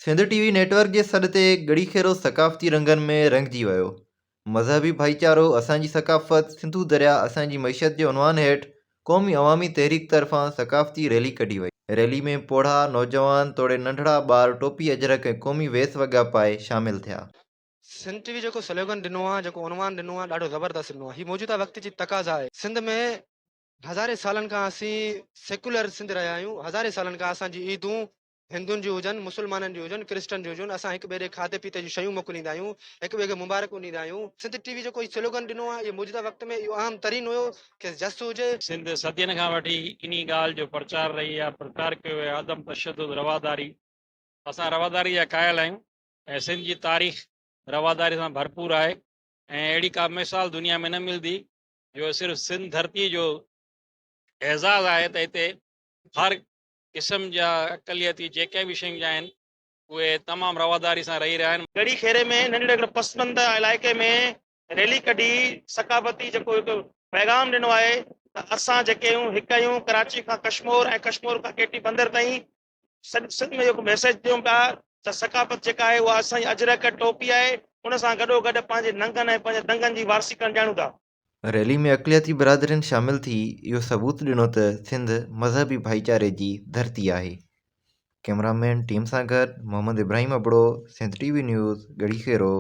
سنڌ ٽي V net work جي سڏ تي ڳڙهي خيرو ثقافتي رنگن ۾ رڱجي ويو. مذهبي ڀائيچارو اسان جي ثقافت، سنڌو درياء اسان جي معيشت جي عنوان هيٺ قومي عوامي تحريڪ طرفان ثقافتي ريلي ڪڍي وئي. ريلي ۾ پوڙها، نوجوان توڙي ننڍڙا ٻار ٽوپي اجرڪ ۽ قومي ويس وڳا پائي شامل ٿيا. سنڌ ٽي وي جيڪو سلوگن ڏنو آ جيڪو عنوان ڏنو آ ڏاڍو زبردست ڏنو آ هي موجوده وقت جي تقاضا آهي سنڌ ۾ هزارين سالن کان اسين سيڪيولر سنڌ رهيا آهيون هزارين سالن کان اسان جي عيدون هندن جون هجن، مسلمانن جون هجن، ڪرسچن جون هجن، اسان هڪ ٻئي ڏي کاڌي پيتي جون شيون موڪليندا آهيون، هڪ ٻئي کي مبارڪون ڏيندا آهيون. سنڌ ٽي وي جيڪو هي سلوگن ڏنو آهي، اهو موجوده وقت ۾ اهو اهم ترين هيو، کيس جس هجي. سنڌ صدين کان وٺي انهي ڳالهه جو پرچار رهي آهي، پرچار ڪيو ويو آهي عدم تشدد، رواداري، اسان رواداري جا قائل آهيون ۽ سنڌ جي تاريخ رواداري سان ڀرپور آهي ۽ اهڙي ڪا مثال دنيا ۾ نه ملندي جو صرف سنڌ ڌرتي جو اعزاز آهي ته هتي هر قسم جا اقليتي جيڪي به شيون آهن اهي تمام رواداري سان رهي رهيا آهن. ڳڙهي خيري ۾ ننڍڙي هڪڙي پسمانده علائقي ۾ ريلي ڪڍي ثقافتي جيڪو هڪ پيغام ڏنو آهي ته اسان جيڪي آهيون هڪ آهيون ڪراچي کان ڪشمور ۽ ڪشمور کان ڪيٽي بندر تائين سڄي سنڌ ۾ جيڪو ميسيج ڏيون پيا ته ثقافت جيڪا آهي اها اسان جي اجرڪ ٽوپي آهي ان سان گڏو گڏ پنهنجي ننگن ۽ پنهنجي دنگن جي وارثي ڪرڻ ڄاڻون ٿا. ريلي ۾ اقليتي برادرين شامل ٿي اهو ثبوت ڏنو ته سنڌ مذهبي ڀائيچاري جي ڌرتي آهي. ڪئميرا مين ٽيم سان گڏ Muhammad Ibrahim Abro, Sindh T V news, Garhi Khero.